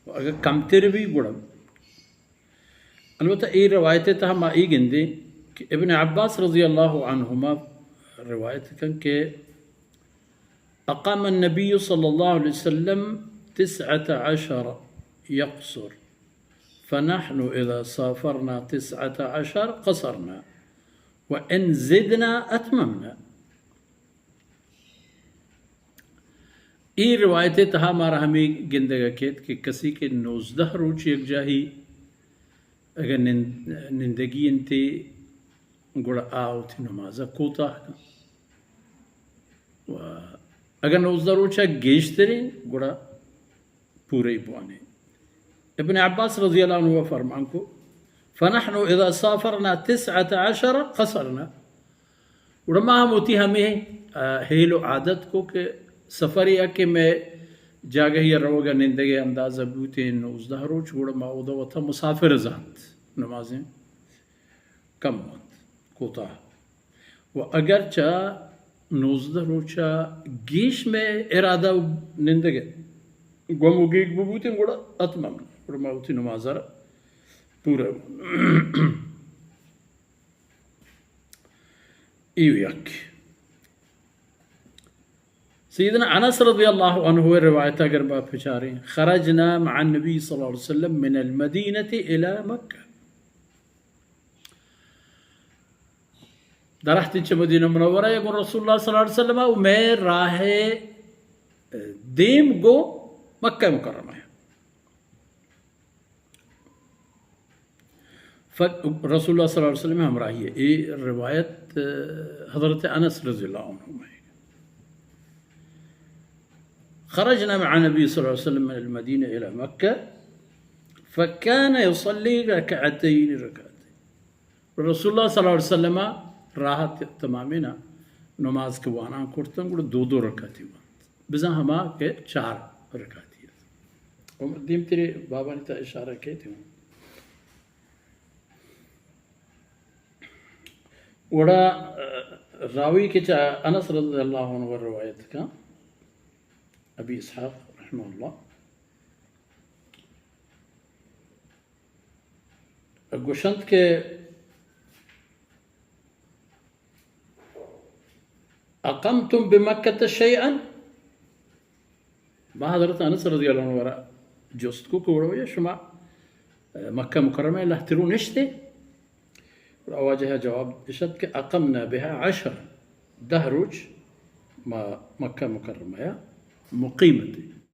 و اگر کمتر بی گڑا۔ البتہ اے روایت تہا ما اے گندیں کہ ابن عباس رضی اللہ عنہما روایت کن کہ اقام النبی صلی اللہ علیہ وسلم تسعة عشر يقصر، فنحن اذا سافرنا تسعة عشر قصرنا وان زدنا اتممنا۔ اے روایت ء تہا مارا ہمے گندگ ء کیت کہ کسی کہ نوزدہ روچ یکجاہی اگر نند-، نندگی انت، گڑا آ وتی نماز ء کوتاہ کن۔ و اگر نوزدہ روچ ء گیشتریں، گڑا پورئی بوانیں۔ ابن عباس رضی اللہ عنہ فرمان کو، فنحن اذا سافرنا تسعة عشر قصرنا۔ گڑا ما ہم وتی ہمے، آ، ہیل و عادت کو کہ سفر یا کہ میں جاگہی روگ ء نندگ ء اندازہ بوتیں نوزدہ روچ، گڑا ما اودا وتا مسافر زانت، نمازیں کم انت، کوتاہ۔ و اگرچہ نوزدہ روچا گیش مئے ارادہ و نندگ ء گم و گیگ ببوتیں، گڑا اتمم، گڑا ما وتی نماز ء را پورا۔ ایو یک۔ سیدنا انس رضی اللہ عنہ روایت اگر با پچاریں، خرجنا مع النبی صلی اللہ علیہ وسلم من المدینة الی مکہ۔ دراتیں چہ مدینہ منورہ ء گوں رسول اللہ صلی اللہ علیہ وسلم ء و مئے راہ ء دیم گوں مکہ مکرمہ ء۔ ف-، رسول اللہ صلی اللہ علیہ وسلم ہمراہی ء۔ اے روایت، آ، حضرت انس رضی اللہ عنہ ء۔ خرجنا مع النبي صلى الله عليه وسلم من المدينة إلى مكة فكان يصلي ركعتين ركعتين۔ رسول اللہ صلی اللہ علیہ وسلم ء راہ ء تمامیں نماز کہ وانان کرتن، گڑا دو دو رکعتی وانت، بزاں ہما کہ چار رکعتی ات۔ و دیمتری بابانی تا اشارہ کیت ہوں۔ گڑا، آ، راوی کہ چہ انس رضی اللہ عنہ روایت کا، ابی اسحاق رحمہ اللہ، گوشنت کہ اقمتم بمکة شیئا؟ ما حضرت انس رضی اللہ عنہ ورا جست کو کہ وڑو یا شما مکہ مکرمہ لہترو نشتے؟ آواجہ جواب اشت کہ اقمنا بها عشرا، دہ روچ ما مکہ مکرمہ یا مقیم اتیں۔